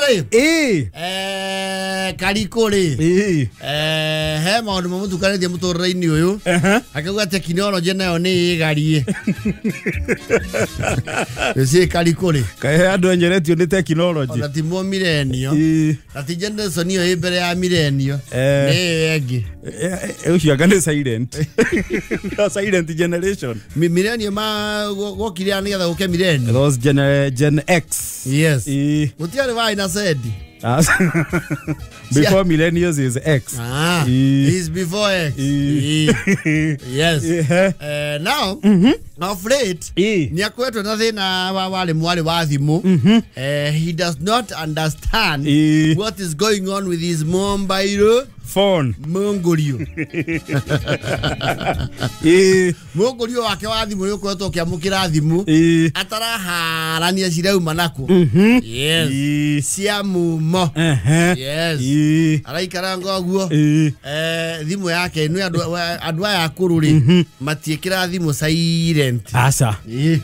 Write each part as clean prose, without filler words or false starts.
Rĩ Karikũ rĩ, he maũndũ mamũtukanĩtie mũtũrĩre-inĩ ũyũ, akauga tekinoronjĩ nayo nĩ ĩgarie ĩciĩ. Karikũ rĩ, Kahe andũ enyeretio nĩ tekinoronjĩ. Ona ti mo millennial na ti generation ĩyo ĩ mbere ya millennial, nĩ ĩyo ĩngĩ. Ũcio anga nĩ silent silent generation. Millennial ma gokire nĩgetha gũke millennial. Those Gen X. Yes. Gũtiarĩ warĩ na sendi. Ah, before millennials is X. Ah, is before X. Yes. Now, of late, nĩ akoretwo na thĩna wa warĩ mwarĩ wa thimũ. He does not understand what is going on with his mobile phone. Mũngũrio. Mũngũrio wake wa thimũ nĩ ũkoretwo ũkĩamũkĩra thimũ ataraharania cirauma nakũ. Yes. Cia mumo. Yes. Araikaranga ũguo. Thimũ yake nĩ andũ aya akũrũ rĩ, matiĩkĩra thimũ silent. Aca.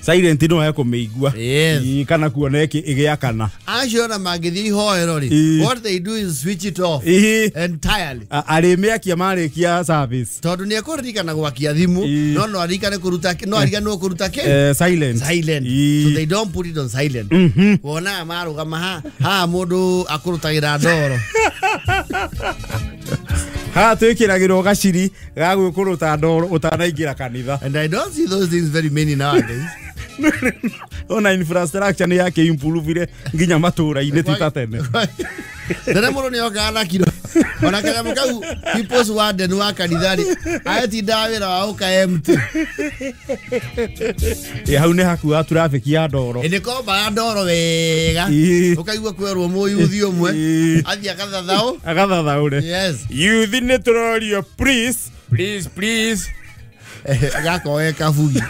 Silent no ekũmĩigua. Yes. Kana kuona ĩgĩakana. Acio ona mangĩthiĩ ihoero rĩ, what they do is switch it off entirely. Arĩmĩakia marĩkia service. Tondũ nĩ ekũririkana gwakia thimũ, no aririkane kũruta, no ariganĩrwo kũruta kĩ? Silent. Silent. So they don't put it on silent. Wonaga marũgama ha haha mũndũ akũrutagĩra ndoro. Haha twĩkĩragĩrwo gaciri ga gwĩkũrũta ndoro ũtanaingĩra kanitha. And I don't see those things very many nowadays. Ona infrastructure nĩ yake improvire nginya matũra-inĩ, ti ta tene. Tene mũndũ nĩ okaga na kiro ona kanyamũ kau people's warden wa kanitha rĩ, agetindaga wĩra wa gũka empty. Hau nĩ hakuaga traffic ya ndoro. Nĩ kombaga ndoro wega, ũkaigua kwerwo mũyuthi ũmwe athiĩ agathathaũ. Agathathaũre. Yes. Yuthi nĩ tũrorio, please, please, please. Gakorwo ge kabugi.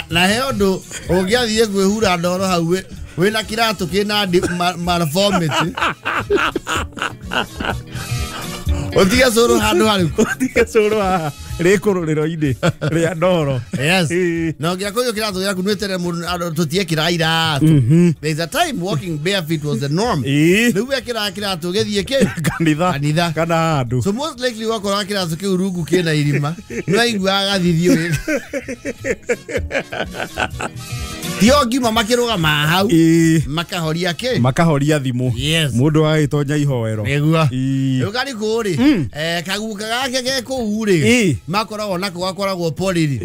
Na he ũndũ ũngĩathiĩ kwĩhura ndoro hau wĩna kĩratũ kĩna malformity, ũtige cũrũ handũ harĩku. Ũtige cũrũ haha rĩkũrũrĩro-inĩ rĩa ndoro. Yes. Na ũngĩakũiywo kĩratũ gĩaku nĩ tene mũndũ andũ tũtiekĩraga iratũ. There is a time walking barefoot was the norm. Rĩu wekĩraga kĩratũ gĩthiĩ kĩ? Kanitha. Kanitha. Kana handũ. So most likely wakoraga kĩratũ kĩu rungu kĩna irima, nĩ waiguaga gathithio tio ngima makĩrũgama hau makahoria kĩ? Makahoria thimũ. Yes. Mũndũ agagĩtonya ihoero. Nĩguo. Rĩu Karikũ rĩ, kaguka gake ge kũu rĩ, makoragwo nako gakoragwo poriri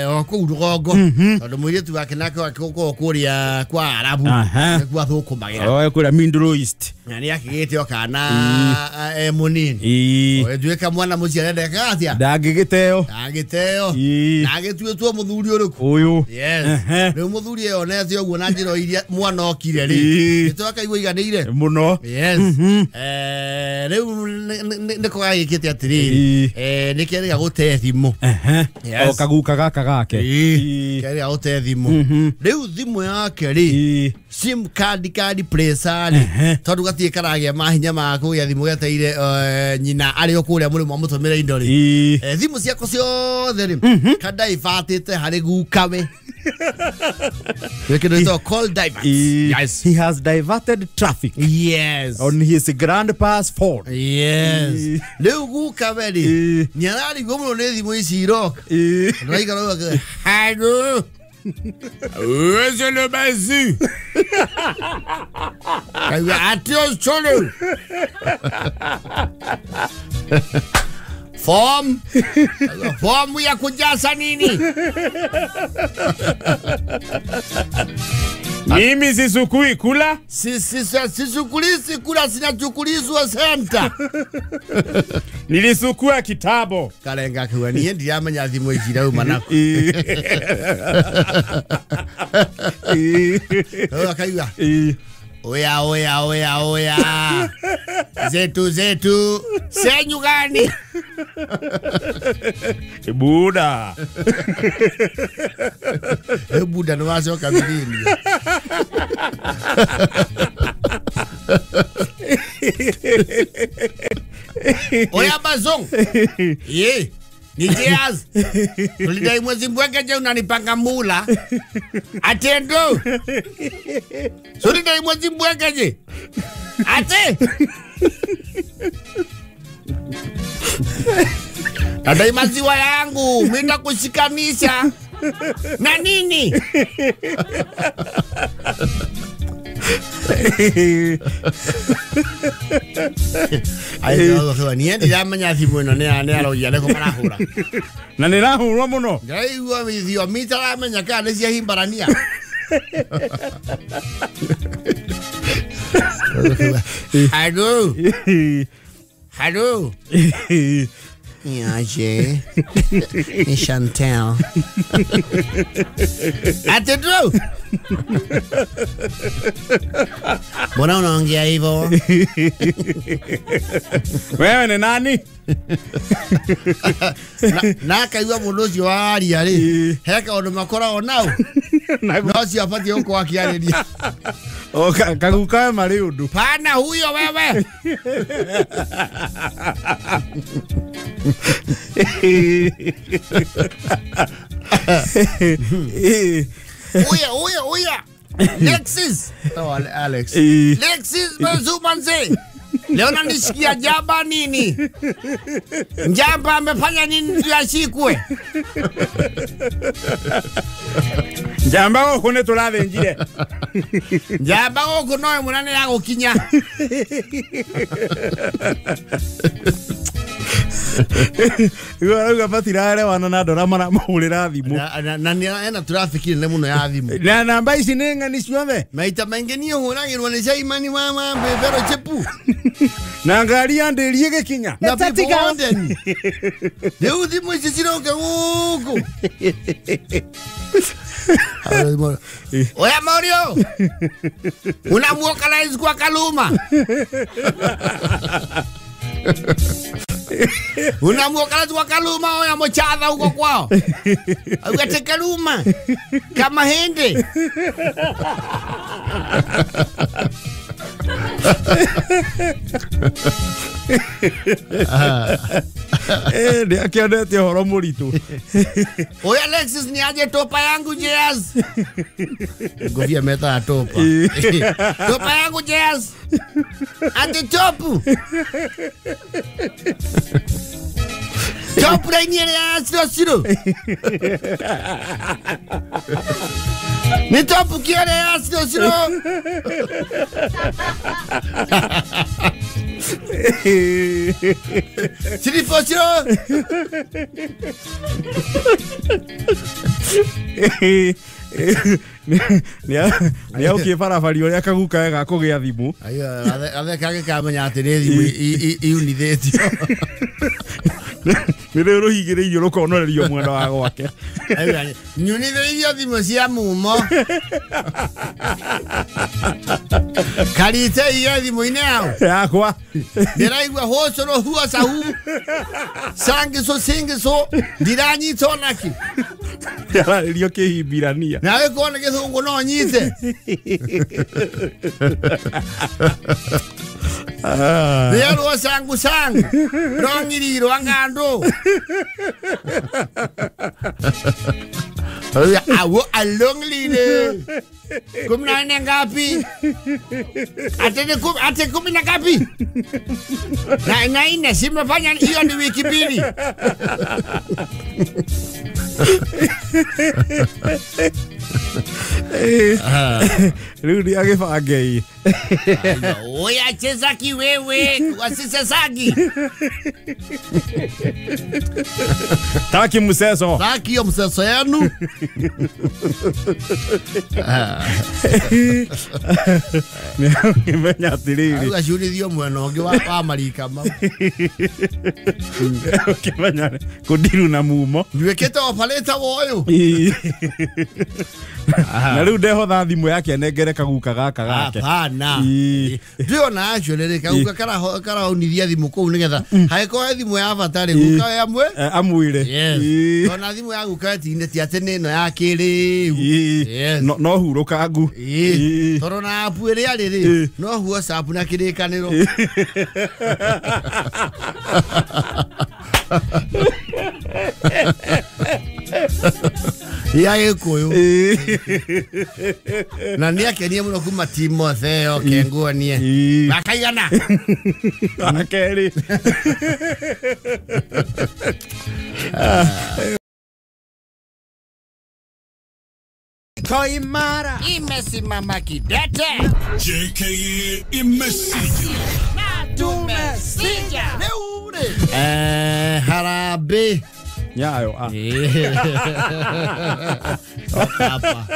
o kũu rũgongo, tondũ mũirĩtu wake nake akoragwo kũrĩa kwa Arabu, nĩkuo athũkũmagĩra. O kũrĩa Middle East. Na nĩ akĩgĩte o kana mũnini. Ũgĩtuĩka mwana mũciare ndekaga atĩa? Ndangĩgĩteo. Ndangĩteo. Na agĩtuĩtwo mũthuri ũrĩkũ? Ũyũ. Yes. Rĩu mũthuri eyonete ũguo na njĩra iria mwana okire rĩ, nĩtũ akaigua iganĩire mũno. Yes. Rĩu nĩko gagĩkĩte atĩrĩrĩ, nĩ kerĩga gũte thimũ. O kaguka gaka gake. Kerĩga gũte thimũ. Rĩu thimũ yake rĩ, sim card card placer rĩ, tondũ gatirĩ karagĩa mahinya ma kũgĩa thimũ geteire nyina arĩ o kũrĩa mũrĩmo amũtũmĩre indo rĩ, thimũ ciako ciothe rĩ, kadaivatĩte harĩ gukawe. Kĩndũ gĩtagwo call diverts. Yes. He has diverted traffic. Yes. On his grandpa's phone. Yes. Rĩu gukawe rĩ, nĩ ararigwo mũno nĩ thimũ ici iroka. Ndũraikara ũguo, "Hello. Where's bazu?" Kaigua attention. Form. Fomu ya kujaza nini? Mimi sisukui kula. Sisukulisi kula, sinachukulizwa senta. Nilisukua kitabo. Karenga kiwa niĩ ndiramenya thimũ ici irauma nako. Akaigua. Oya oya oya oya. Zetu zetu. Senyu gani? Buda. Buda nĩ wacoka millennial. Oya bazong. Ye. Ni Jazz. Ulidai mwezi mbweke je unanipanga mula. Atendo. Ulidai mwezi mbweke je. Ate. Nadai maziwa yangu, mimi nitakushikanisha. Na nini? Ai, ni ndiramenya thimu ino ni arogia niko marahura. Na ni rahurwo muno. Ndaigua thiomi itaramenya kana nĩ cia Himbarania. Hello. Hello. Niaje. Ni Chantel. Atendro. Mbona unaongea hivyo? Wewe ni nani? Na kaigua mundu ucio waria ri he kaundu makoragwo nao no cio abatie gukorwo akiarĩria. O kaguka mari undu. Pana huyo wewe. Uya uya uya. Lexis. Oh, Alex. Lexis Mzumanze. Leo nanisikia jamba nini? Njamba amefanya nini ndio ashikwe? Njamba gũkũ nĩ tũrathĩnjire. Njamba gũkũ no ĩmwe na nĩ ya gũkinya. Igua arauga batiraerewana na andũ arĩa maramũhũrĩra thimũ. Na nĩ ena traffic nene mũno ya thimũ. Na namba ici nĩ ng'ani ciothe. Maita maingĩ niĩ hũragĩrwo nĩ Caimani wa Mbebero Chepu. Na ngari ya ndĩri ĩgĩkinya. Na people wanted. Rĩu thimũ ici ciroka gũkũ. Oya Mario. Unamuoka kwa Kaluma. Unamuoka kwa Kaluma oya mochadha huko kwao. Ugate Kaluma kama hende. Nĩ akĩonete ũhoro mũritũ. Oya Alexis ni aje topa yangu Jazz. Ngobia meta topa. Topa yangu Jazz. Ate topu. Topu rainiere ya siro. Ni topu kiere ya siro. Sirifo siro. Nĩ aũkie barabari ũrĩa kaguka ga kũgĩa thimũ. Athe kage kamenya atĩ nĩ thimũ iunithĩtio. Nĩ rĩu rũhingĩrĩirio rũkonorerio mwena wa gwake. Nyunithĩirio thimũ cia mumo. Karite iye thimũ-inĩ yao. Yakwa. Ndĩraigua hũcũrũ huo sahu. Sangiso singiso ndiranyita onakĩ. Yararĩrio kĩhimbirania. Nawe kuona gĩthũngũ no nyite. Rĩarwo sangu sangu. Rong'irirwo ng'andũ. Awo alonglile. 14 ngapi? Ate kumi na ngapi? Na nne simefanya hiyo ni wiki mbili. Rĩu nĩ agĩbange. Oya chezaki wewe, wasisesagi. Taki mseso. Taki hiyo mseso yenu. Nĩmenya atĩrĩrĩ. Agacurithio mwena ũngĩ wa marika mau. Ũkĩmenya kũndiru na mumo. Nduĩkĩte operator woyũ. Na rĩu ndehotha thimũ yake anengere kaguka gaka gake. Hapana. Ndĩona actually rĩ kaguka karaunithia thimũ kũu nĩgetha hangĩkorwo he thimũ ya bata rĩ guka we amwe amwĩre. Yes. Ona thimũ ya guka ti atĩ nĩ ĩno ya kĩrĩu. No hurũkangu. Tondũ na app ĩrĩa rĩ rĩ no WhatsApp na kĩrĩkanĩro. Ya Gĩkũyũ. Na nĩ akenie mũno kuma Timotheo kenguonie. Makaigana. Akerĩ. Koimara imesimama kidete. JKA imesija. Na tumesija. Harambee. Nyayo. Hapa.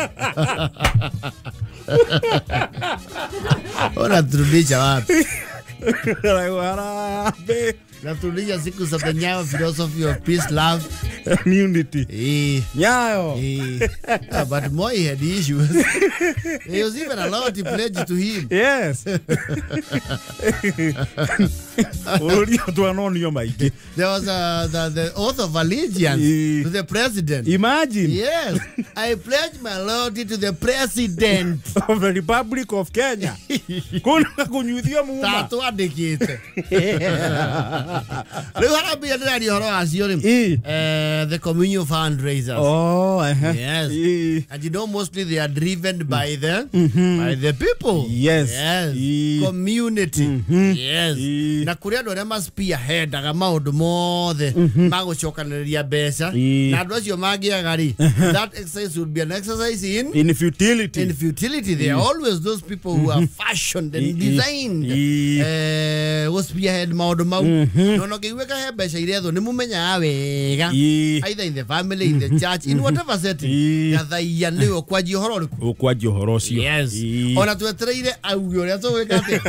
Unaturudisha wapi? Harambee. Naturudisha siku za the Nyayo philosophy of peace, love, and unity. Nyayo. But Moi had issues. He was even allowed to pledge to him. Yes. There was the oath of allegiance to the president. Imagine. Yes. I pledge my loyalty to the president of the Republic of Kenya. Kuna kunyuithio muma. Tatu andikite. Rĩu harambee ndĩraria ũhoro wacio rĩ. The communal fundraisers. Oh, yes. And you know, mostly they are driven by the by the people. Yes. Yes. Community. Yes. Na kũrĩ andũ arĩa ma spearheadaga maũndũ mothe magũcokanĩrĩria mbeca na andũ acio mangĩaga rĩ, that exercise would be an exercise in futility. In futility. There are always those people who are fashioned and designed go spearhead maũndũ mau. No no kĩiguĩka he mbeca irethwo nĩ mũmenyaga wega, either in the family, in the church, in whatever setting. Gathaia nĩwe ũkwanjia ũhoro ũrĩkũ? Ũkwanjia ũhoro ũcio. Yes. Ona twetereire auge ũrĩa tũgwĩka atĩa?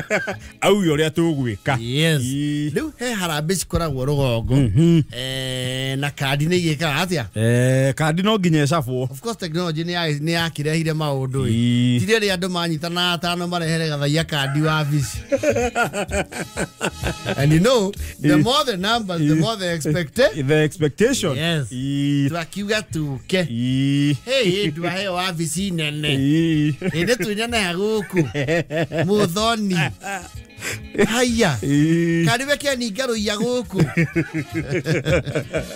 Auge ũrĩa tũgwĩka. Yes. Rĩu he harambee cikoragwo rũgongo na kandi nĩ igĩkaga atĩa? Kandi no nginya ĩcabwo. Of course technology nĩ yakĩrehire maũndũ ĩ. Ti rĩrĩa andũ manyitana atano marehere gathaia kandi wabici. And you know, the more the numbers, the more the expected. The expectation. Yes. Twakiuga tuke. Hey, ndwaheo wabici nene. Ĩndĩ twĩneneha gũkũ. Mũthoni. Haya. Karibe keni ngaruiya gũkũ.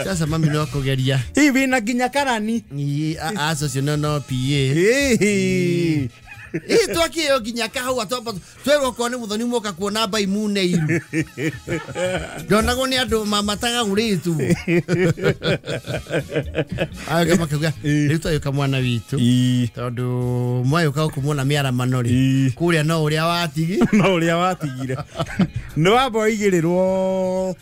Sasa mami no kũgeria. Hivi na nginya karani. Aco cio no PA. Ĩ twakĩheo nginya kahũa twamba twerwo okorwo nĩ mũthoni mwoka kuona mbai mune iru. Ndonagwo nĩ andũ matagagũrĩtwo. Agĩũka makauga rĩu twagĩũka mwana witũ tondũ mwagĩũka gũkũ muona mĩaramano rĩ kũrĩa no ũrĩa watigi. No ũrĩa watigire. Nĩ wamba ũigĩrĩrwo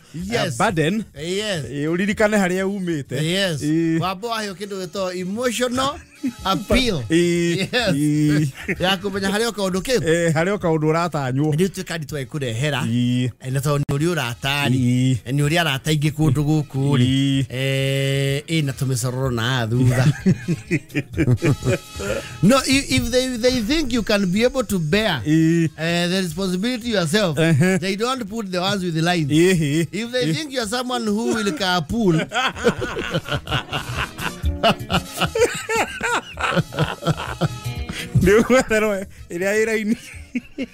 burden. Yes. Ũririkane harĩa umĩte. Yes. Wamba waheo kĩndũ gĩtagwo emotional appeal. Yes. Ya kũmenya harĩa kaũndũ kĩu. Harĩa kaũndũ ũratanywo. Rĩu twĩ kandi twagĩkũrehera. Na tondũ nĩ ũrĩ ũratari. Nĩ ũrĩ arata aingĩ kũndũ gũkũ rĩ. Ĩna tũmĩcororo na thutha. No, if they think you can be able to bear the responsibility yourself, they don't put the ones with the lines. If they think you're someone who will carpool. Ĩrĩa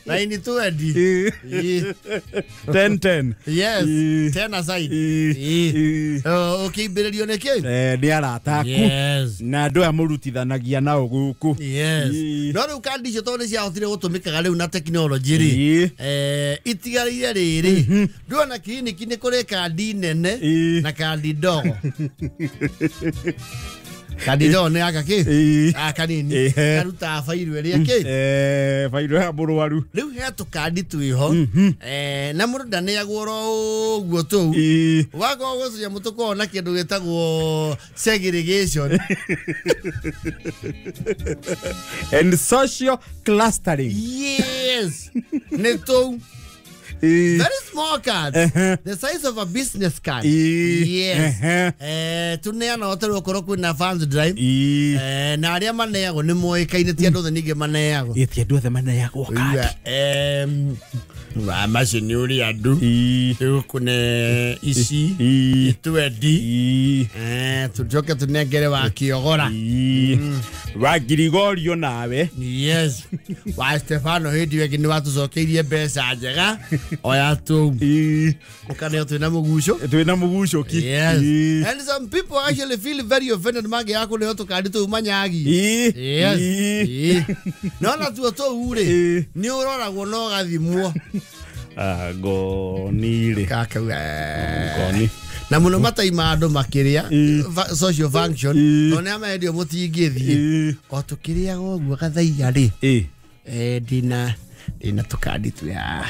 raini twendi. 10-10. Yes. 10 aside. Ũkĩimbĩrĩrio nĩ kĩ? Nĩ arata aku. Yes. Na andũ aya mũrutithanagia nao gũkũ. Yes. No rĩu kandi icio tondũ nĩ ciahotire gũtũmĩkaga rĩu na tekinoronjĩ rĩ, itigarĩire rĩrĩ ndĩrona kiriniki nĩ kũrĩ kandi nene na kandi ndogo. Kandi ndogo nĩ aka kĩ? Aka nini. Karutaga bairũ ĩrĩa kĩ? Bairũ ya mũrwaru. Rĩu he tũkandi twĩho na mũndũ ndaneagwo oro ũguo tũu. Wakorwo gũcuria mũtũkoragwo na kĩndũ gĩtagwo segregation. And social clustering. Yes. Nĩ tũu. Very small card. The size of a business card. Yes. Tuneana hotel okorwo kwĩna fans drive. Na arĩa maneagwo nĩ moĩkaine ti andũ othe ningĩ maneagwo. Ti andũ othe maneagwo kandi. Macio nĩ ũrĩ andũ. Rĩu kũne ici twendi. Tũcoke tũnengere wa kĩogora. Wa Girigorio nawe. Yes. Wa Stefano hĩndĩ ĩyo ĩngĩ nĩ watũcokeirie mbeca njega. Oya tũu. tũu ũkaneo twĩna mũguco. Twĩna mũguco ki. Yes. And some people actually feel very offended mangĩaga kũneo tũkandi tũu manyagi. Yes. No na tuo tũu rĩ nĩ ũroragwo na ũgathimwo. Ngoni rĩ. Kaka ngoni. Na muno mataima andũ makĩrĩa social function tondũ nĩ amendio mũtingĩthiĩ o tũkĩrĩaga ũguo gathaiya rĩ ndĩna tũkandi twa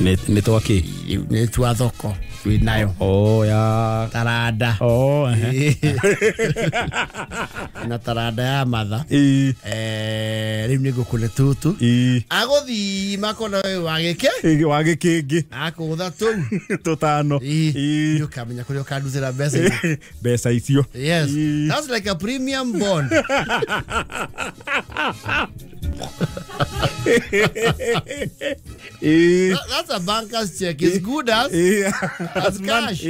nĩ twakĩ nĩ twa thoko twĩnayo ya taranda na taranda ya matha rĩu nĩ ngũkũne tũtũ agũthima kona we wagĩke wagĩkĩngĩ akũgũtha tũu tũtano nĩ ũkamenya kũrĩa ũkandutĩra mbeca icio. Yes, that's like a premium bond. That's a banker's check. It's good as cash.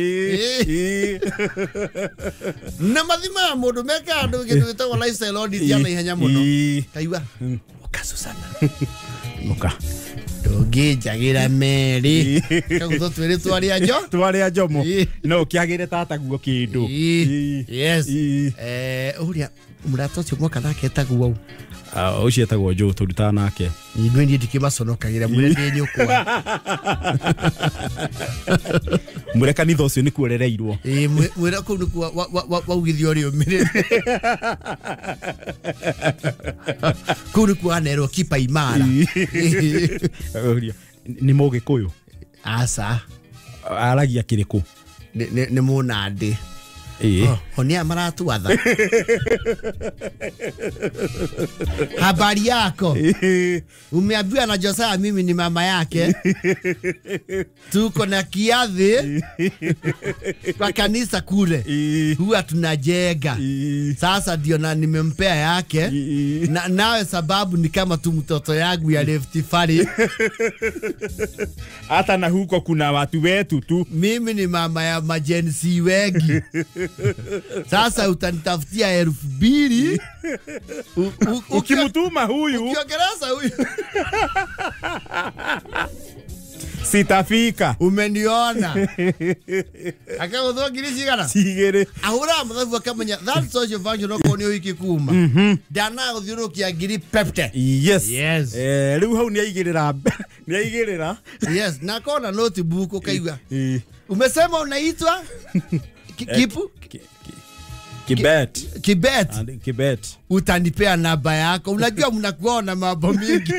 Na mathima ya mũndũ meka andũ kĩndũ gĩtagwo lifestyle audit ya naihenya mũno. Kaigua ũka Susana. Ũka. Ndũngĩnjagĩra merĩ. Kagũthwo twĩrĩ twarĩa njo. Twarĩa njomo. No ũkĩagĩre tataguo kĩndũ. Yes. Ũrĩa mũrata ũcio mwaka nake etagwo ũũ. Ũcio etagwo Joe tũrutaga nake. Inyuĩ niĩ ndikĩmaconokagĩra mwĩre ndĩ nyũkwa. Mwĩre kanitha ũcio nĩkuo ũrereirwo. Mwĩre kũu nĩkuo waugithio rĩũmĩrĩre. Kũu nĩkuo wanerwo kipa imara. Nĩ Mũgĩkũyũ? Aca. Aragia kĩrĩkũ? Nĩ Mũnandĩ. O nĩa maratwatha. Habari yako? Umeambiwa na Josiah mimi ni mama yake. Tuko na kiathi kwa kanisa kule. Huwa tunajenga. Sasa ndio na nimempea yake. Na nawe sababu ni kama tu mtoto yangu ya Rift Valley. Hata na huko kuna watu wetu tu. Mimi ni mama ya majensi wengi. Sasa utanitafutia 2000. Ukimtuma huyu ukiongereza huyu sitafika. Umeniona. Akagũthwo ngiri cigana? 2. Ahũraga mathabu akamenya that social function okorwo nĩ ũhiki kuma ndanagũthiũrũrũkia ngiri pepte. Yes. Yes. Rĩu hau nĩaigĩrĩra. Nĩaigĩrĩra. Yes, na kona notebook ũkaigua. Umesema unaitwa Kipu? Kibet. Kibet. Kibet. Utanipea namba yako. Unajua mnakuwa na mambo mingi.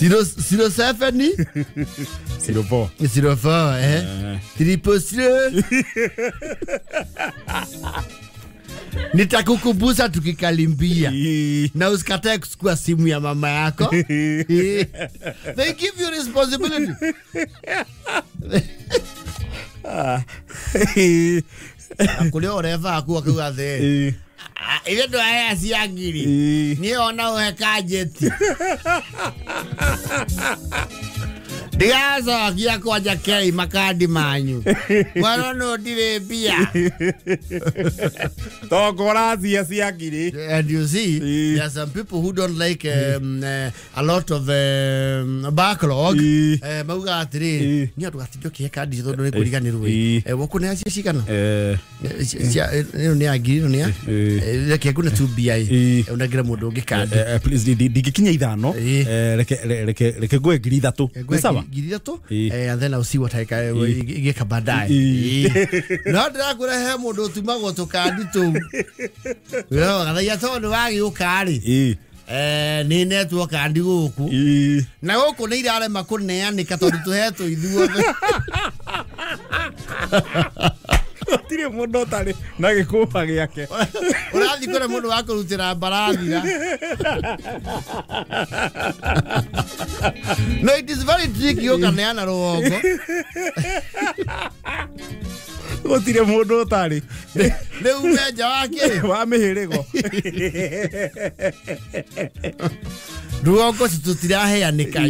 07 04 04 000. Nitakukumbuza tukikalimbia. Na usikatae kuchukua simu ya mama yako. They give you responsibility. Kulia oreva aku akiuga thĩ. Ithe ndwahea cia ngiri. Niĩ ona ũhe kanjeti. Ndigacokia kwanja kei makandi manyu. Mwana no ndirĩ mbia. Tokora cia ngiri. And you see, there are some people who don't like a lot of backlog. Mauga atĩrĩ, niĩ andũ gatindĩ ũkĩhe kandi tondũ nĩ kũriganĩrwo. Wokũnea cia cigana? Ĩno nĩ ya ngiri, ĩno nĩ ya? Reke ngũne tu mbia ĩ. Ũnengere mũndũ ũngĩ kandi. Please, ndingĩkinya 5. Reke ngũhe ngiri 3. Nĩ sawa? Ngiri 3, and then I'll see what I can gĩka baadaye. No ndĩrakwĩra he mũndũ ũtumagwo tũkandi tũu. Gathaia tondũ wagĩũka rĩ, nĩ netwo kandi gũkũ. Na gũkũ nĩ irarema kũneanĩka tondũ tũhetwo ithuothe. Gũtirĩ mũndũ ũtarĩ na gĩkũmba gĩake. Ũrathiĩ kũrĩ mũndũ wa kũrutĩra mbarathira. No, it is very tricky ũkaneana rũgongo. Gũtirĩ mũndũ ũtarĩ. Rĩu ume nja wa kĩ? Wa mĩhĩrĩgo. Rũgongo tũtiraheanĩka.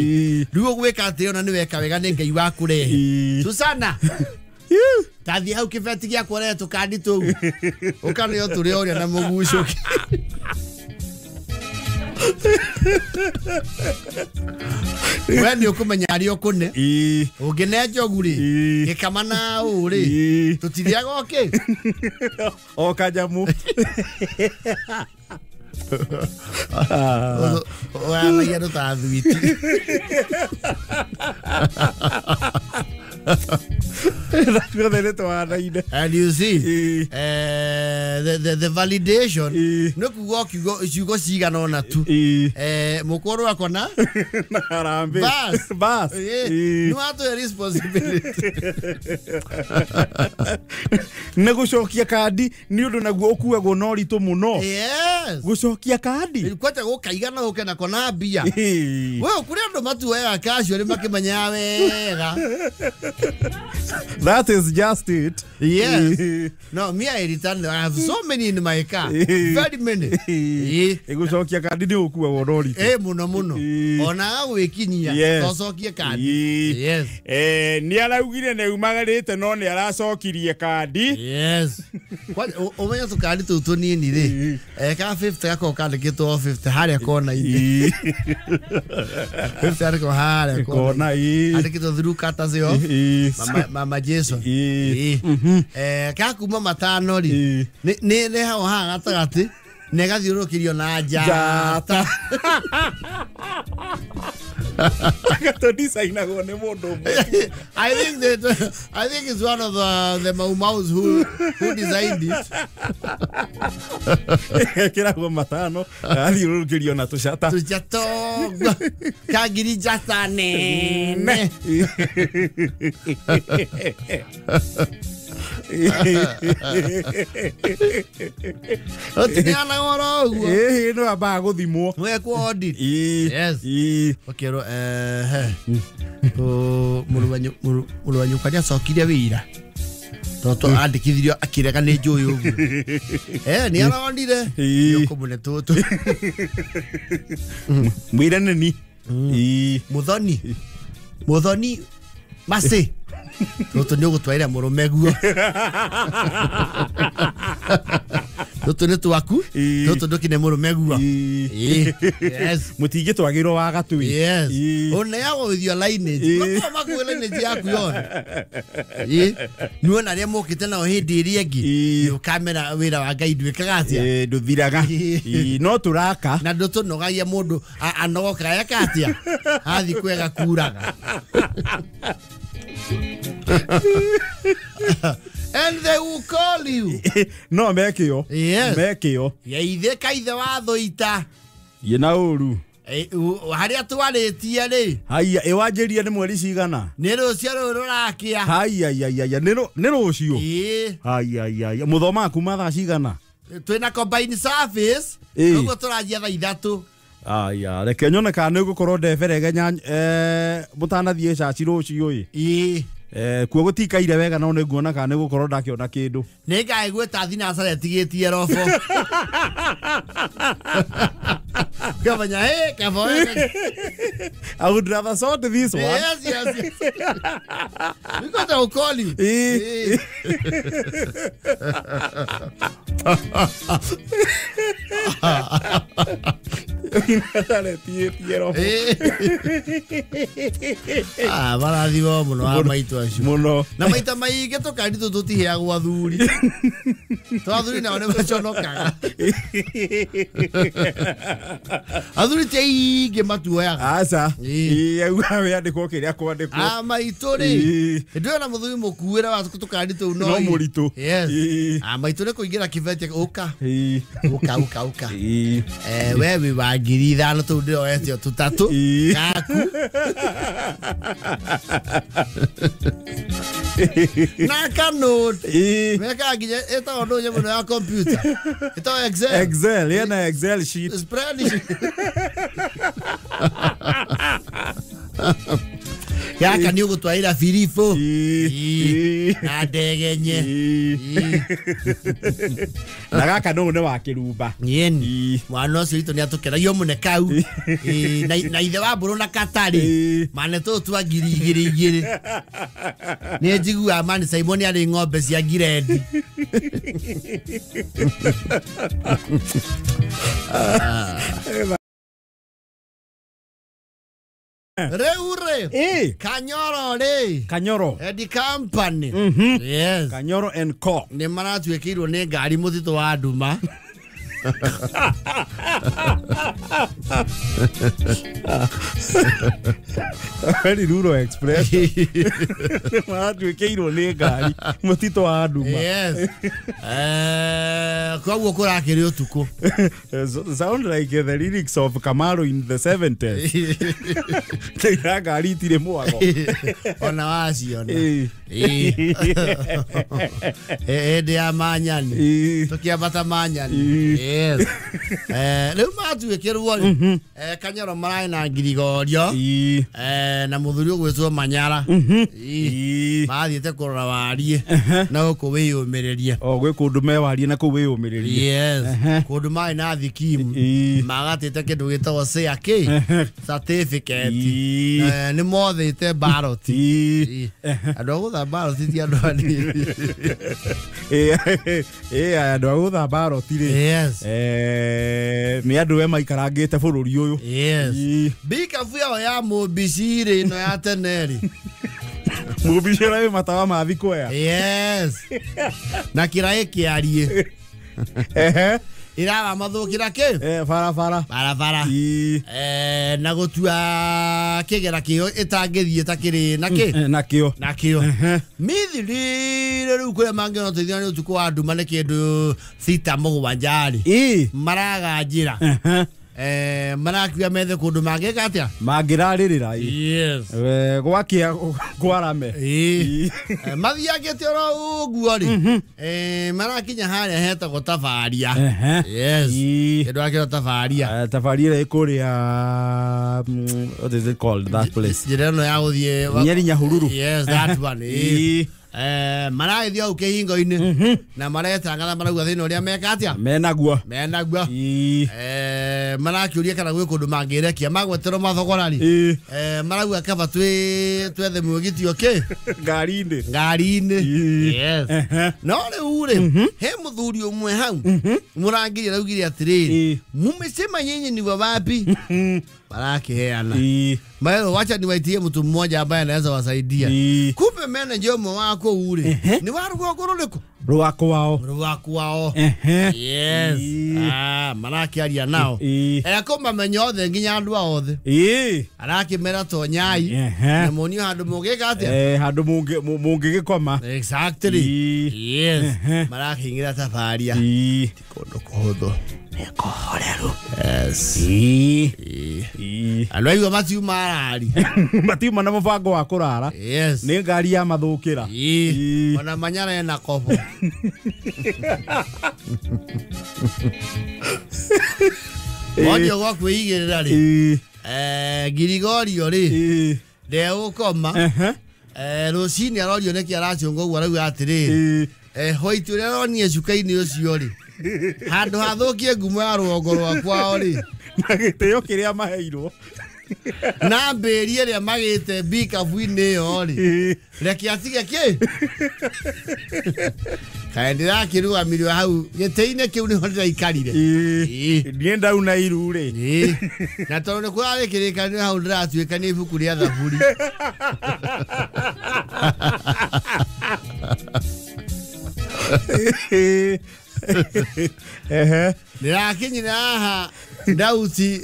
Rĩu ũgwĩka atĩrĩ ona nĩ weka wega nĩ Ngai wa kũrehe. Susana. Tathiĩ hau kĩbeti gĩakwa ũrehe tũkandi tũu. Ũkaneo tũrĩa ũrĩa na mũgucũki. We nĩ ũkũmenya arĩa ũkũne. Ĩĩ. Ũngĩne njogu rĩ, Ĩĩ. gĩkama na ũ rĩ, Ĩĩ. tũtirĩaga o kĩ? O kanyamũ. Wanagia andũ ta thwiti. Tuothe nĩ twanaine. And you see, Ĩĩ. the validation Ĩĩ. nĩ kuga kiugo ciugo cigana ũna tu. Ĩĩ. Mũkũrũ akona Na harambee. Bas. Bas. Ĩĩ, Ĩĩ. nĩ watũhe responsibility. Nĩ gũcokia kandi nĩ ũndũ naguo ũkuagwo na ũritũ mũno. Yes. Gũcokia kandi. Kwete gũkaiga na ũke nako na mbia. Ĩĩ. We kũrĩ andũ matuoyaga casually makĩmenyaga wega. That is just it. Yes. Ĩĩ. No, me I return. I have so many in my car. Ĩĩ. Very many. Ĩĩ. Ĩgũcokia kandi nĩ ũkuagwo na ũritũ. Ĩ mũno mũno. Ĩĩ. Ona agagwĩkinyia Yes. tocokie kandi. Ĩĩ. Yes. Nĩ araugire nĩ umagarĩte no nĩ aracokirie kandi. Yes. Kwa ũmenye tũkandi tũu tũnini rĩ, ka 50 gakoragwo kandĩkĩtwo 50 harĩa kona-inĩ. Ĩĩ. 50 andĩkwo harĩa Kona kona. ĩĩ. Andĩkĩtwo through courtesy of Ĩĩ. Mama Jason. Ĩĩ. Ĩĩ. Ka kuma matano rĩ, Ĩĩ. nĩ hau haha gatagatĩ na ĩgathiũrũrũkĩrio na njata. Njata. Gatũdicainagwo nĩ mũndũ ũmwe. I think it's one of the Mau Maus who designed it. Gekĩragwo matano gathiũrũrũkĩrio na tũcata. Tũcata kangiri njata nene. Ũtineanaga oro ũguo. Ĩĩ no ambaga gũthimwo. Wekwo audit. Ĩĩ. Yes. Ĩĩ. Ũkerwo mũrũ wa nyũkwa nĩacokirie wĩra tondũ andĩkithirio akĩrega nĩ njũĩ ũguo. Nĩ aronire Ĩĩ. nĩũkũmũne tũtũ. Mwĩre nĩ ni. Ĩĩ. Mũthoni Mũthoni Macĩ tũtũ nĩ ũgũtwarĩra mũrũme guo. Tũtũ nĩ twaku Ĩĩ. tũtũ ndũkine mũrũme guo. Ĩĩ. Ĩĩ. Yes. Mũtingĩtwagĩrwo wa gatui. Yes. Ĩĩ. Ũneagwo with your lineage. Ĩĩ. Makoragwo makuĩ lineage yaku yothe. Ĩĩ. Nĩwona arĩa mokĩte nao hĩndĩ ĩrĩa ĩngĩ. Ĩĩ. Nĩũkamera wĩra wa Ngai ndwĩkaga atĩa. Ĩĩ, ndũthiraga. Ĩĩ. Ĩĩ, no tũraka. Na ndũtũnogagia mũndũ anogokaga eka atĩa. Athiĩ kwega kuraga. And they will call you. No mekĩo. Yes. Mekĩo. Geithe kaithe wa thũita. Ĩ na ũru. Harĩa twarĩtie rĩ. Haiya, ĩwanjĩria nĩ mweri cigana? Nĩ rũciũ rũrũ rũrakĩa. Haiya, haiya, haiya, nĩ rũciũ? Ĩĩ. Haiya, haiya, haiya. Mũthomaga kuma thaa cigana? Twĩna combine service. Ĩĩ. Koguo tũranjia thaa 3. Aya, reke nyone kana nĩ ngũkorwo ndeberegenya mũtanathiĩ caci rũciũ ĩ. Ĩĩ. Kuo gũtikaire wega no nĩ nguona kana nĩ gũkorwo ndakĩona kĩndũ. Nĩ ngaigua ta thinacara ĩtigĩtie robo. Kamenya, hey, kabo. I would rather sort this one. Yes, yes, yes. Because I will call you. Ĩĩ. Thinacara ĩtigĩtie robo. Ah, marathimo mũno wa maitũ acio. Mũno. Na maita maingĩ tũkandi tũtũ tũtiheagwo athuri. To athuri nao nĩ maconokaga. Athuri ti aingĩ matuoyaga. Aca. Ĩĩ. Ĩĩ, auga wĩandĩkwo kĩrĩa kwandĩkwo. A maitũ rĩ. Ĩĩ. Ndĩrona mũthuri mũkuĩre wa tũkandi tũu no. No mũritũ. Yes. Ĩĩ. A maitũ nĩ kũingĩra kĩbeti ũka. Ĩĩ. Ũka ũka ũka. Ĩĩ. We wĩ wa 5,000 tũu ndĩroete o tũtatũ. Ĩĩ. Gaku. Na kanũti. Ĩĩ. Mekaga nginya ĩtagwo ndũ nyamũ ĩno ya computer. Ĩtagwo Excel. Excel, ĩna Excel sheet. Spreadsheet. Gaka nĩ ũgũtwarĩra biribũ. Ĩĩ. Ĩĩ. Ĩĩ. Na ndegenye. Ĩĩ. Ĩĩ. Na gaka no nĩ wa kĩrumba. Yeni. Ĩĩ. Mwana ũcio witũ nĩ atũkenagio mũne kau. Ĩĩ, na ithe wa mbũrũ na katarĩ. Ĩĩ. Mane tũtũ twa 2,000 2,000. Nĩ njiguaga mani Simon arĩ ng'ombe cia ngirendi. Rĩu rĩ Kanyoro rĩ Kanyoro and Company. Yes. Kanyoro and Co. Nĩ maratuĩkĩirwo nĩ ngari mũtitũ wa nduma. Very rural express. Maratuĩkĩirwo nĩ ngari mũtitũ wa nduma. Yes. Koguo kũrakĩrĩ ũtukũ. Sound like the lyrics of Kamaru in the 70s. Tena ngari itirĩ mwago. Ona waciona. Hĩndĩ ya manyani. Tũkĩambata manyani. Yes. Rĩu matuĩkĩrwo rĩ Kanyoro mararĩ na ngirigorio na mũthuri ũgwĩtwo Manyara. Mathiĩte kũrora wariĩ na gũkũ wĩyũmĩrĩrie. O gwĩ kũndũ me wariĩ na kũu wĩyũmĩrĩrie. Yes. Kũndũ marĩ na thikimu magatĩte kĩndũ gĩtagwo CAK certificate. Nĩ mothĩte baroti. Andũ a gũtha baroti ti andũ anini. Andũ a gũtha baroti rĩ. Yes. Nĩ andũ we maikarangĩte bũrũri ũyũ. Yes. Bikabu yao ya mũmbici rĩ ĩno ya tene rĩ. Mũmbici ũrĩa wĩ matawa ma thikwea. Yes. Na kĩraĩ kĩariĩ. Iraramathũkĩra kĩ? Barabara. Barabara. Na gũtua kĩgera kĩo ĩtangĩthiĩ ta kĩrĩ na kĩ? Nakĩo. Nakĩo. Mithirire rĩu kũrĩa mangĩona ũteithio nĩ ũtukũ wa nduma nĩ kĩndũ 6 7 rĩ. Maraga njĩra. Marakiuga methe kũndũ mangĩka atĩa? Mangĩrarĩrĩra. Yes. Gwakia kwarame. Mathiangĩte oro ũguo rĩ. Marakinya harĩa hetagwo Tabaria. Yes. Kĩndũ akĩrwo Tabaria. Tabaria ĩrĩa ĩkũrĩa, what is it called that place? Njĩra ĩno ya gũthiĩ Nyeri Nyahururu. Yes, that one. Maragĩthiĩ hau kĩhingo-inĩ na maretangatha marauga thĩna ũrĩa meka atĩa? Menaguo. Menaguo. Marakĩũria kana gwĩ kũndũ mangĩrekia magweterwo mathogora rĩ. Marauga kaba twethe mwĩgiti ũkĩ? Ngari-inĩ. Ngari-inĩ. Yes. No rĩu rĩ he mũthuri ũmwe hau mũrangĩri araugire atĩrĩrĩ, mumesema nyinyi ni wa wapi? Marakĩheana. Maero wacha niwaitie mtu mmoja ambaye anaweza wasaidia. Kumbe manager ũmwe wa kũu rĩ nĩ wa rũgongo rũrĩkũ? Rwa kwao. Rwa kwao. Yes. Marakĩaria nao. Ekũmamenya othe nginya andũ ao othe. Arakĩmera tonyai na muonio handũ mũngĩka atĩa? Handũ mũngĩgĩkoma. Exactly. Yes. Marakĩingĩra Tabaria. Ti kũndũ kũhũthũ. Nĩ kũhoreru. Yes. Andũ aigua matiuma arari. Matiuma na mũbango wa kũrara. Yes. Nĩ ngari ya mathũkĩra. Ona Manyara ena kobo. Wonio gwa kwĩigĩrĩra rĩ. Ngirigorio rĩ. Ndegũkoma. Rũcinĩ arorio nĩkĩ aracũnga ũguo arauga atĩrĩrĩ. White ũrĩa aronire cuka-inĩ ũcio rĩ. Handũ hathũkie ngumo ya rũgongo rwa kwao rĩ. Na gĩtĩo kĩrĩa maheirwo. Na mbĩri ĩrĩa magĩte bikabu-inĩ ĩyo rĩ. Reke atige kĩ? Kaĩ ndĩrakĩrũgamirio hau gĩtĩ-inĩ kĩu nĩho ndĩraikarire. Niĩ ndauna iru rĩ. Na tondũ nĩ kũrarĩ kĩrĩkanĩro hau ndĩratuĩka nĩ ibuku rĩa Thaburi. Ndĩrakinyire haha Ndauti.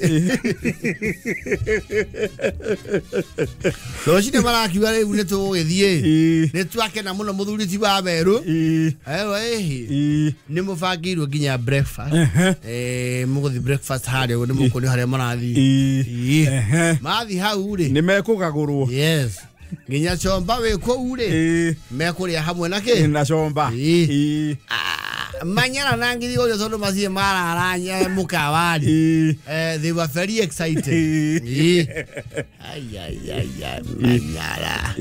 Rũcinĩ marakiuga rĩu nĩ tũgũgĩthiĩ. Nĩ twakena mũno mũthuri ti wa Meru. Erwo ĩhĩ. Nĩ mũbangĩirwo nginya breakfast. Mũgũthiĩ breakfast harĩa ũguo nĩ mũkuonio harĩa marathiĩ. Mathiĩ hau rĩ. Nĩ mekũgagũrwo. Yes. Nginya comba wĩ kũu rĩ. Mekũrĩa hamwe na kĩ? Na comba. Manyara na ngirigorio tondũ maciĩ marara mũkawa-rĩ. They were very excited. Ai ai ai ai Manyara.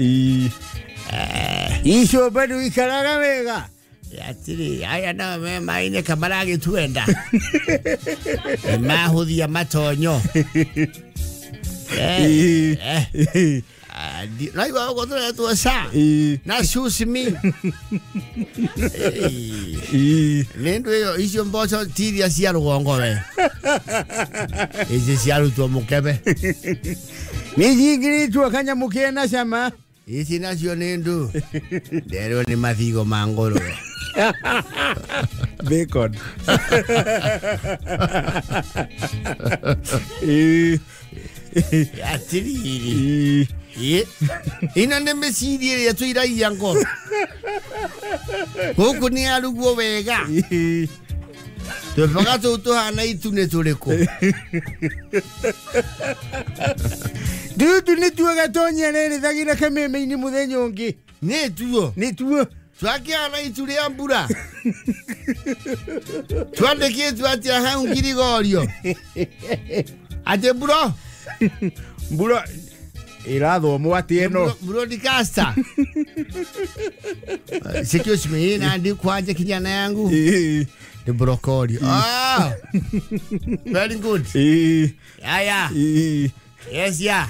Icio bado ikaraga wega. Atĩrĩ aya nao me maĩ-inĩ kamaragĩtuenda. Mahũthia matonyo. Naigua ũguo tũretwo ca na sucimi. Nĩ ndũ ĩyo icio mboco ti iria cia rũgongo we. Ici ciarutwo mũkebe. Nĩ nyingĩrĩtwo kanyamũ kena cama. Ici nacio nĩ ndũ. Nderwo nĩ mathigo ma ngũrwe. Bacon. Atiriri. Ino nĩ mĩciri ĩrĩa tũiragia ngoro. Gũkũ nĩ arugwo wega. Tũbaga tũu tũhana itu nĩ tũrĩkũ? Dudu nĩ tuo gatonyerere thagira kameme-inĩ mũthenya ũngĩ. Nĩ tuo? Nĩ tuo. Twakĩhana itu rĩa mbura. Twandĩkĩtwo atĩa hau ngirigorio? Atĩ mburo? Mburo ĩrathomwo atĩ ĩno. Broadcaster. Excuse me, inaandikwa aje kijana yangu? Ni brokoli. Ah. Very good. Haya. Yes ya.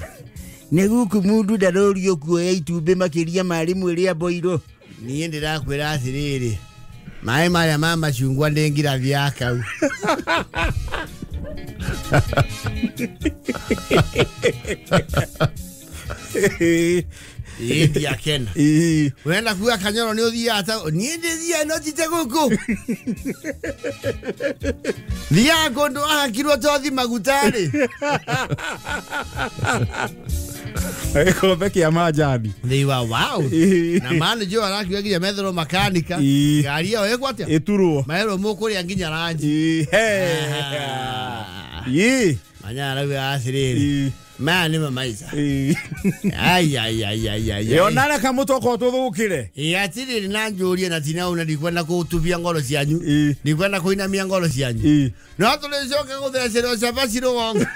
Nĩ gũkũ mũndũ ndarorio kuoya itumbĩ makĩria ma rĩmwe rĩa boiro. Niĩ ndĩrakwĩra atĩrĩrĩ, maĩ marĩa ma macungwa ndĩngirathia kau. Ĩ ndiakena. Wenda kuga kanyoro nĩ ũthiaga ta niĩ ndĩthiaga no ti ta gũkũ. Thiaga kũndũ ahakirwo tothi maguta-rĩ. Gĩkombe kĩa majani. They were wow. Na manager arakiuga nginya metherwo makanika. Ngari ĩyo ĩkwo atĩa? Ĩturwo. Merwo mũkũrĩa nginya ranji. Manya arauga atĩrĩrĩ, maya nĩ mamaica. Ai ai ai ai ai. Yona reka mũtoko tũthũkĩre. Ĩ atĩrĩrĩ na njũrie na tinauna ndikwenda kũtubia ngoro cianyu. Ndikwenda kũinamia ngoro cianyu. No tũrĩcoke gũthecerwo cabaci rũgongo.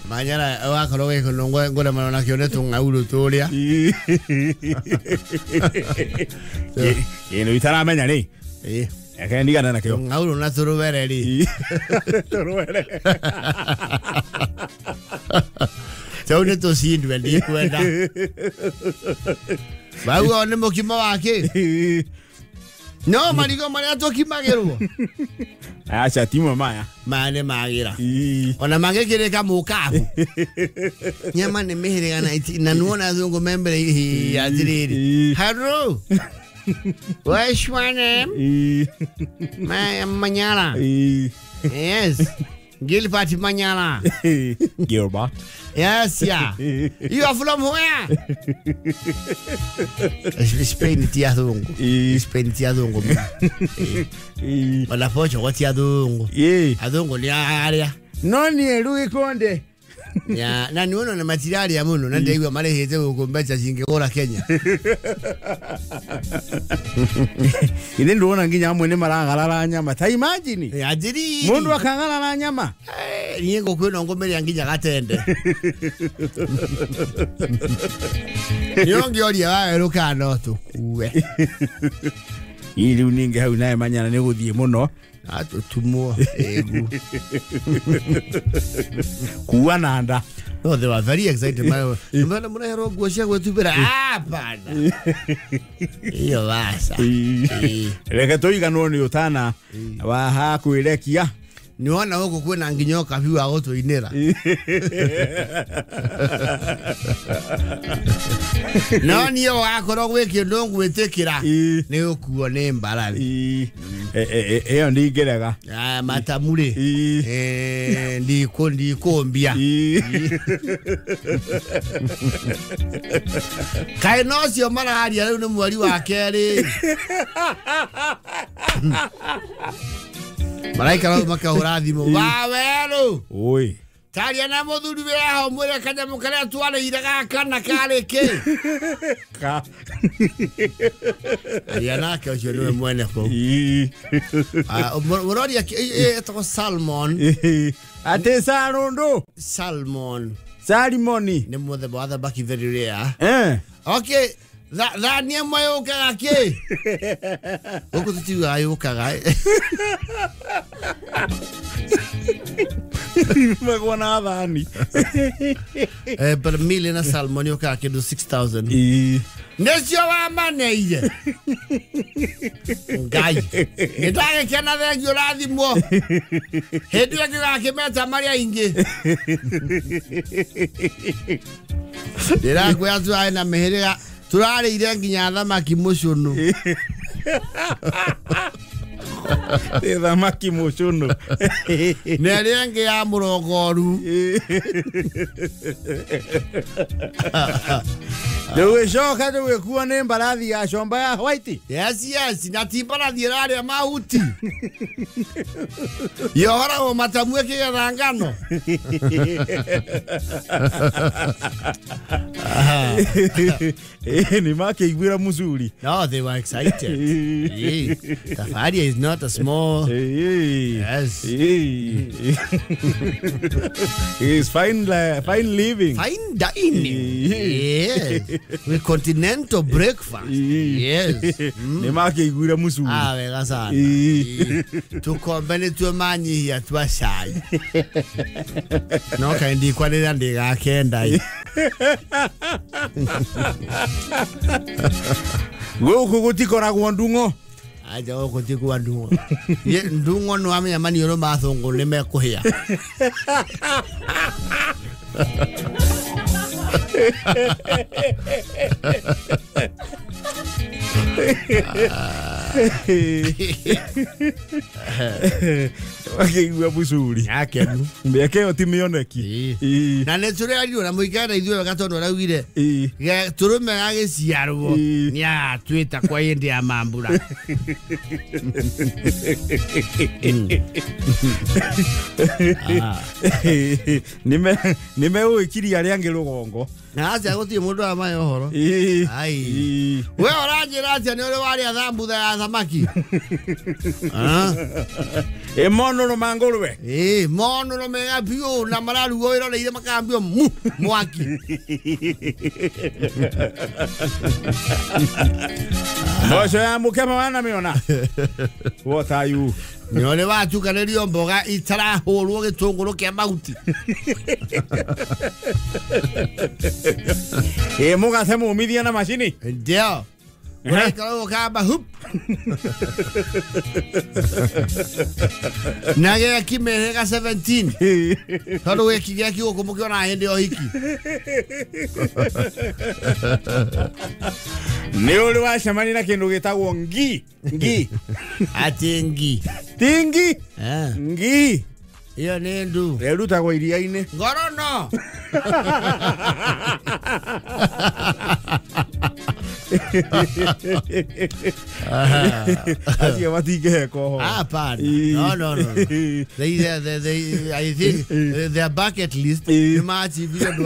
Manyara wakorwo gĩkũ ngũremano nakĩo nĩ tũng'aurũ tũrĩa. Kĩndũ itaramenya rĩ. Reke ndigane nakĩo. Tũng'aurũ na tũrũwere rĩ. Tũrũwere. Tũu nĩ tũcindwe ndikwenda. Bauga nĩ mũkimo wa kĩ? No marigo marĩa tũkimagĩrwo. Aca timwe maya. Maya nĩ magĩra. Ona mangĩkĩrĩka mũkabu. Nyama nĩ mĩhĩrĩga na nuona athũngũ me mbere atĩrĩrĩ. Hello. What's your name? Manyara. Yes. Gilbert Manyara. Gilbert. Yes, yeah. You are from where? Spain ti athungu. Spain ti athungu. Ona pocho wa ti athungu. Athungu ni aria. No ni eru gikonde. Ya, na niona na matiraria muno na ndaigua marehete guku mbeca cingĩgũra Kenya. Ithe ndona nginya amwe nĩ maragarara nyama. Ta imagine. Atĩrĩrĩ. Mundu akagarara nyama. Niĩ ngũkũ ĩno ngũmĩrĩa nginya gatende. Nĩ ũngĩoria wawerũ kana no tũkue. Ĩ rĩu ningĩ hau nawe Manyara nĩ gũthiĩ mũno. Atũtumwo egu. Kuwa na nda. No, they were very excited. Mbona mũreherwo nguo cia gwĩtumbĩra? Hapana. Iyo vaca. Reke tũiganwo nĩ ũtana wa hakwĩrekia. Nĩwona gũkũ kwĩna nginya ũkabi wa gũtũinĩra. No niĩ wakorwo gwĩ kĩndũ ngwĩtĩkĩra nĩ gũkuo nĩ mbarathi. Ĩyo ndingĩrega. Matamu rĩ, ndikũmbia. Kaĩ no ũcio mararia rĩu nĩ mweri wa kerĩ. Maraikara makahũra thimũ. Wawerũ. Oi. Taria na mũthuri wĩ haha ũmwĩre kanyamũ karĩa twarĩire gaka na karĩ kĩ. Ka. Aria nake ũcio nĩwe mwene kũu. Mũroria ĩtagwo salmon. Atĩ sarũndũ. Salmon. Salimoni. Nĩ mũthemba wa thamaki very rare. Okay. Thani ĩmwe yũkaga kĩ? Gũkũ tũtiugaga yũkaga. Magwo na thani. But meal na salmon yũkaga kĩndũ 6000. Nĩcio wamaneire. Ngai. Nĩndagĩkena thengiũ ũrathimwo. Hĩndĩ ĩyo ngĩgakĩmeta marĩa aingĩ. Ndĩrakwĩra tũrarĩ na mĩhĩrĩga tũrarĩire nginya thamaki mũcũnũ. Thamaki mũcũnũ. Na ĩrĩa ĩngĩ ya mũrongoru. Ndũgĩcoka tũgĩkuo nĩ mbarathi ya comba ya white. Yes, yes, na ti mbarathi ĩrarĩa mahuti. Yohoragwo matamu ĩkĩgetha ngano. Nĩ makĩiguĩra mũcuri. No, they were excited. Tafaria is not a small. Yes. It's fine, fine living. Fine dining. Yes. With continental breakfast. Yes. Nĩ makĩiguĩra mũcuri. Ah, wega sana. Tũkombe nĩ tuomanyihia twa cai. No kaĩ ndikwanĩrĩra ndĩgakenda. Gũkũ gũtikoragwo ndung'o. Aja gũkũ ti kwa ndung'o. Ndung'o nĩ wamenya maniũrũ ma thũngũ nĩ mekũhĩa. Makĩigua mũcuri. Akenu. Mĩaka ĩyo ti mĩoneki. Na nĩ tũrerirwo na mũikare na ithuĩ wega tondũ araugire tũrũme gagĩciarwo nĩ agatwĩta kwa hĩndĩ ya mambura. Nĩ megũgĩkiria arĩa angĩ rũgongo. Na aca gũtirĩ mũndũ wamahe ũhoro. Ai. We ũranjĩra atĩa nĩ ũrĩ warĩa thambutha ya thamaki? Ĩ monũro ma ngũrwe. Ĩ monũro mega biũ na mararugwo wĩroreire makambio mu mwaki. Mboco ya mũkema wanamĩona? What are you? Nĩ ũrĩ watukanĩrio mboga itarahũrwo gĩtũngũrũ kĩa mahuti. Ĩ mũgate mũmithie na macini? Ndio. Ũraikara ũkamba hup. Na gĩaki mĩhĩrĩga 17. Tondũ gĩki gĩaki gũkũ mũkĩonaga hĩndĩ ya ũhiki. Nĩ ũrĩ wacemania na kĩndũ gĩtagwo ngi? Ngi. Atĩ ngi. Ti ngi. Ngi. Ĩyo nĩ ndu. Ĩrutagwo iria-inĩ. Ngorono. Acio matingĩheka ũhoro. Hapana. No, no, no. They, I think their bucket list nĩ maachibire ũndũ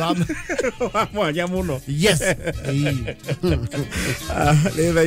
wa mwanya mũno. Yes. Nĩ thaa